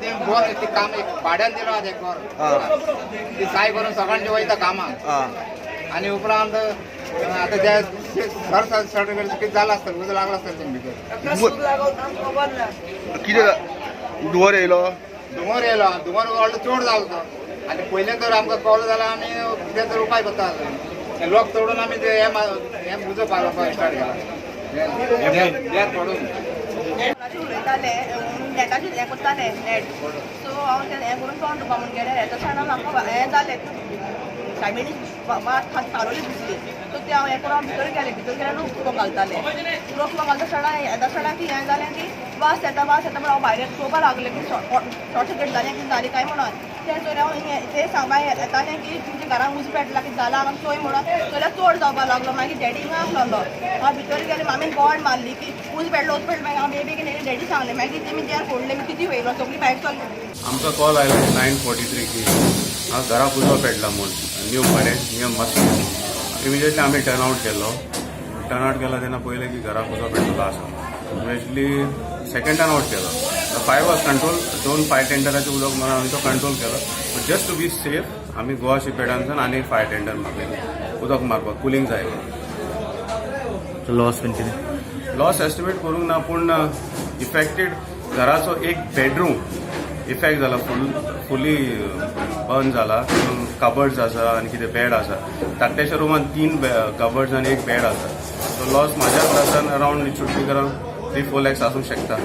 ते घर ते काम एक भाड्यान दिलो आहा तें घर. ती साय करून सकाळचे वयता कामाक. आनी उपरांत आतां ते घर शॉर्ट कितें जालां आसतलें, उजो लागलो आसतलो तेंगे भितर. कितें धुंवर येयलो? धुंवर येयलो, धुंवर व्हडलो चड जालो तो. आनी पयलें तर आमकां कळ्ळो जाल्यार आमी कितें तर उपाय करता आसले. लोक तोडून आमी ते हे उजो पालोवपाक स्टार्ट केला, देर पडून. कोणाशी उलयताले, नेटाचेर हें करताले नेट. सो हांव तें हें करून तोंड धुवपा म्हूण गेलें. तशें जाणां म्हाका हें जालें, सायबिणी मात खास पारोली दिसली. सो तें हांव हें करून हांव भितर गेलें. भितर गेल्यार लोक उदक घालताले. लोक उदक घालता सडा येता सडा की हें जालें की वास येता, वास येता म्हण हांव भायर पळोवपा लागलें की शॉर्ट सर्कीट जालें की जालें काय म्हणून. तें चोय हांव तें सांगपा येतालें की तुमच्या घरान उजो पेटला, कितें जालां हांगा चोय म्हणून. जाल्यार चड जावपा लागलो. मागीर डॅडी हिंगा आसलेलो. हांव भितर गेलें, मामीन बोवाळ मारली की उजो पेटलो, उजो पेटलो. मागीर हांव बेबीक डॅडी सांगलें. मागीर तेमी दार फोडलें, मी तिती वयलो सगळी भायर चल्ली. आमकां कॉल आयलो 9:43 की हांव घराक उजो पेटला म्हूण न्यू पाडें नियर मस्जिद. इमिजिएटली आमी टर्न आवट केलो. टर्न आवट केलो तेन्ना पळयलें की घराक उजो पेटलेलो आसा. इमिजिएटली सेकंड टर्न आवट केलो. Fire was control. दोन फायर टेंडराचें उदक मारून आमी तो कंट्रोल केलो. But just to be safe आमी गोवा शिपयार्डांतल्यान आनी एक फायर टेंडर मागलें उदक मारपाक, कुलींग जाय. लॉस बीन कितें? लॉस एस्टिमेट करूंक ना, पूण इफेक्टेड घराचो एक बेडरूम इफेक्ट जाला, फुली बर्न जाला. कबर्ड्स आसा आनी कितें बेड आसा. धाकट्याच्या रुमान तीन कबर्ड्स आनी एक बेड आसा. सो लॉस म्हाज्या अंदाजान around it should be around 3-4 lakhs आसूंक शकता.